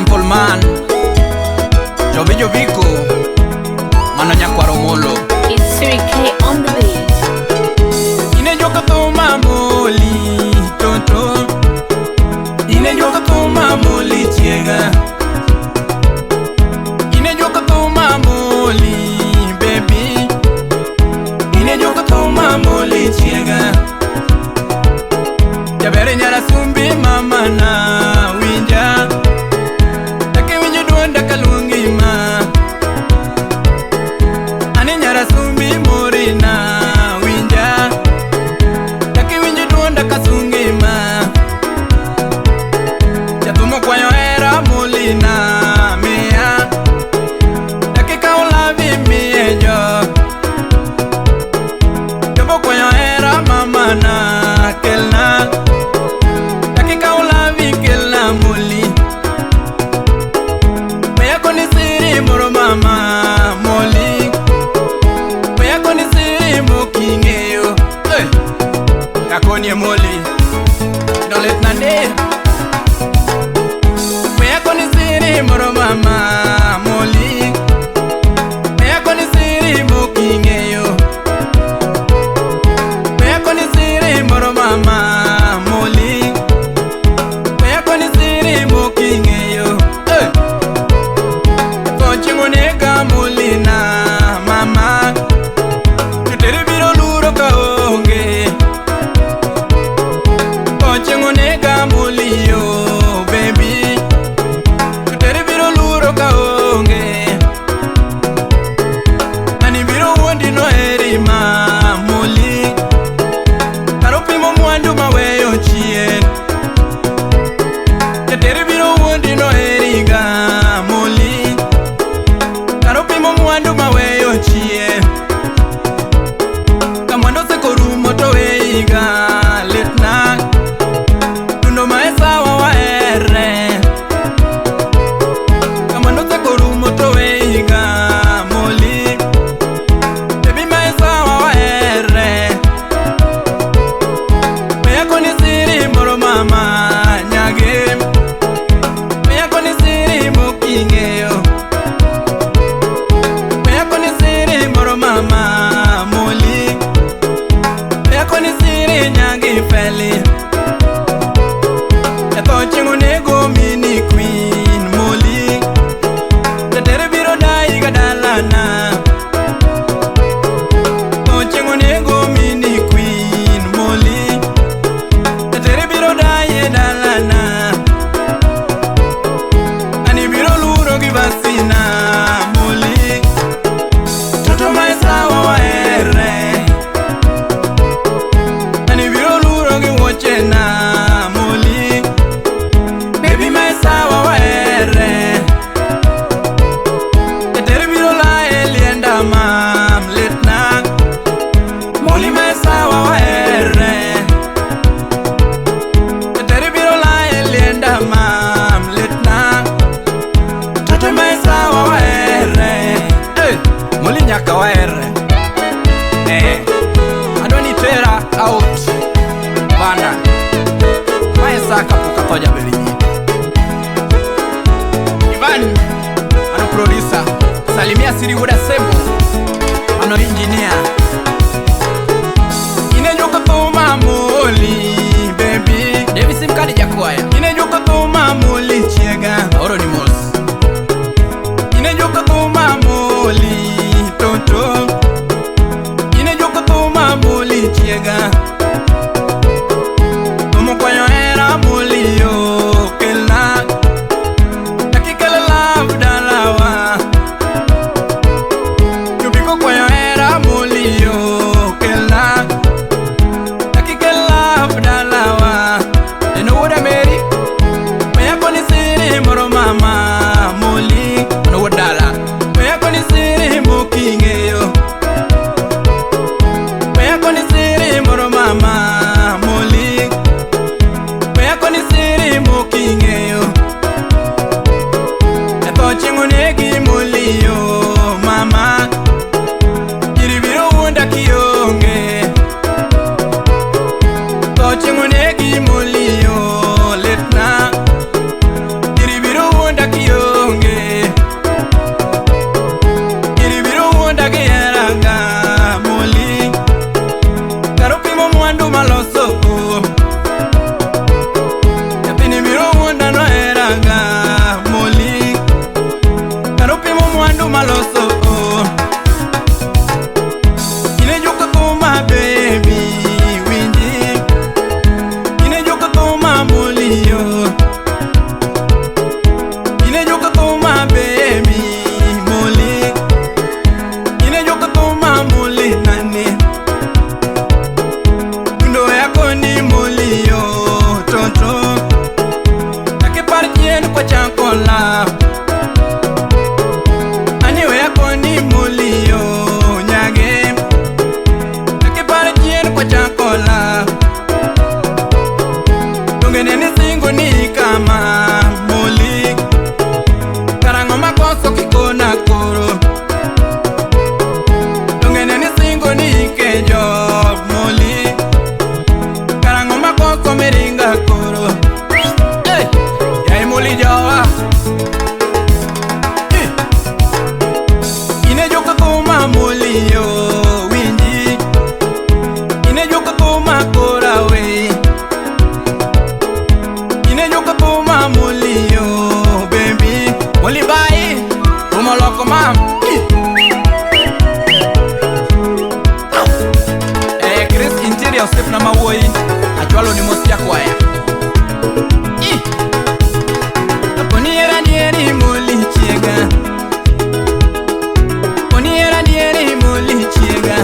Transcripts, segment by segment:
Simple Man, Jovi Joviko, mano nyakwaro Molo. It's Siri K on the beat. Ine joka thuma moli toto, ine joka thuma moli chiega, ine joka thuma moli baby, ine joka thuma moli chiega. Jabere nyara sumbi mama na winja, take winjo duonda kaluongi ma. Ane nyara sumbi mori na winja, take winjo duonda kasungi ma. Jathumo kwayo hera moli na miya, dakika ulavi miye jo. Jobo kwayo hera mama na kelna, dakika ulavi kelna moli. Meyako ni siri moro mama moli, meyako ni siri moking'eyo. Hey! Yakonie moli dolet nade. Meyako ni siri moro mama moli, meyako ni siri moking'eyo. Meyako ni siri moro mama moli, meyako ni siri moking'eyo. Hey! Chieng' onega moli na mama, jotere biro luro kaonge. Chieng' onega moli yo baby, jotere biro luro kaonge. Ng'ani biro wuondi noheri ma moli, kar opimo mwandu maweyo chien. Jatere biro wuondi noheri ga moli, kar opimo mwandu maweyo chien. Ka mwandu osekorumo to weyiga litna, dundo mae sawa wahere. Ka mwandu osekorumo to weyiga moli, baby mae sawa wahere. Meyako ni siri moro mama nyage, meyako ni siri moking'eyo. Meyako ni siri moro mama moli, meyako ni siri nyagi feli. Jatho chieng' onego mini queen moli, jatere biro dayi ga dalana. Tho chieng' onego mini queen moli, jatere biro dayi e dalana. Ng'ani biro luro gi basina moli, toto mae sawa wahere. Ng'ani biro luro gi wuoche na moli, baby mae sawa wahere. Jatere biro lae lienda mam litna, moli mae sawa wahere. Jatere biro lae lienda mam litna, toto mae sawa wahere. Hey, moli nyaka wahere. Adwa ni tera out bana, mae saa kapok atho jaber nyime. Ivan ano producer, salimia Siri wuod Asembo ano engineer. Ine joka thuma moli baby, Davis Mkadi jakwaya, ine joka thuma moli chiega, aoro ni mos. Ine joka thuma moli toto, ine joka thuma moli chiega. Thumo kwayo hera moli yo kelna, dakika love dalawa. Jobiko kwayo hera moli Achwalo ni mos jakwaya. Ih! Kaponi hera dieri moli chiega. Kaponi hera dieri moli chiega.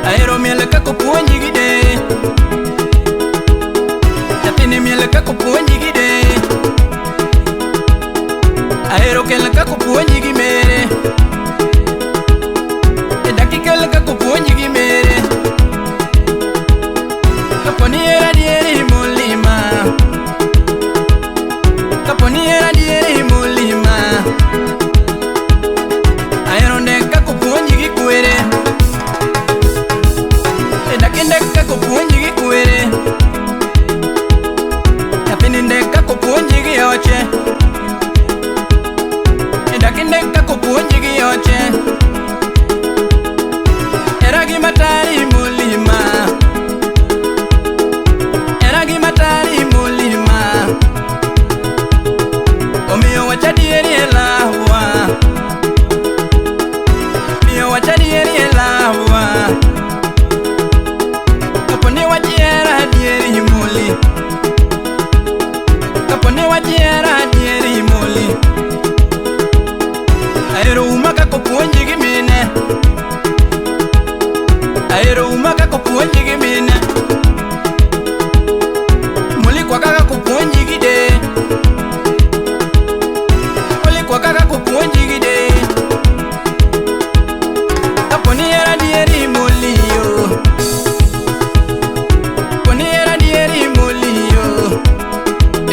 Ahero miel kaka opuonji gi deye. Nyathini miel kaka opuonji gi deye. Ahero kel kaka opuonji gi mere. E dakikel kaka opuonji gi mere. Kaponi hera dieri molima. Kaponi hera dieri molima. Ahero ndek kaka opuonji gi kwere. E dakindek kaka opuonji gi kwere. Nyathini ndek kaka opuonji gi oche. E dakindek kaka opuonji gi oche. Era gi matari molima. Era gi matari molima. Omiyo wach adieri e lawa. Omiyo wach adieri e lawa. Kapo ni wach hera adieri moli. Kapo ni wach hera adieri moli. Ahero uma kaka opuonji gi mine. Ahero uma kaka opuonji gi mine. Mulikwa kaka kopuonji gi de. Mulikwa kaka kopuonji gi de. Kapo ni hera dieri moliyo. Kapo ni hera dieri moliyo.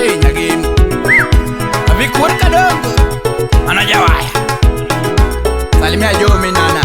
Ei nyagim. Avikuor kadogo. Mano jawaya. Salimia Joe minana.